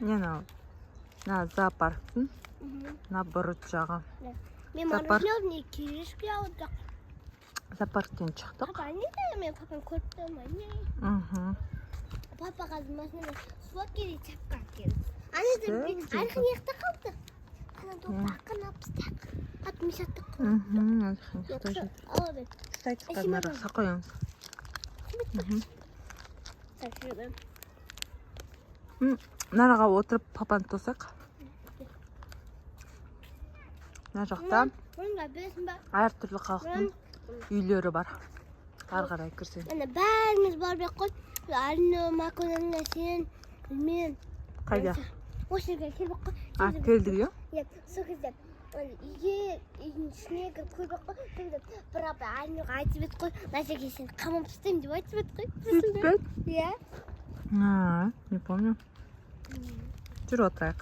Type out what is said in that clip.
Не, мынау мына зоопарктың наоборот жағы. Мен Зоопарк. Мороженое, кириешки алдық. Зоопарктен шықтық. Папа не, мен папаны көріп тұрмын не. Папа қазір машинада су әкеледі, чапка әкеледі. Ана Күшті. жерде арқын жақта қалды. Ана доп ақын алып тастақ. Атын жаттық. Әлихан ұйықтап жатыр. Ала бер. Ұстайды, мына жаққа қоямыз. Так. Мынаға отырып, папаны тосайық. Мына жақта Мұнда білесің ба? әртүрлі халықтың үйлері бар. Ары қарай кірсең. Ана бәріміз барып едік қой. Алина, Маконанна, сен, мен. Қайда? Осы жерге келдік қой. А, келдік, иә. Иә, сол кезде ана үйге, үйдің ішіне кіріп көрдік қой. Сол кезде бір апай Алинаға айтып еді қой: «Мына жерге сені қамап тастаймын», — деп айтып еді қой. Білесің бе? Сөйтіп пе? Иә. А, не помню. Жүр, отырайық.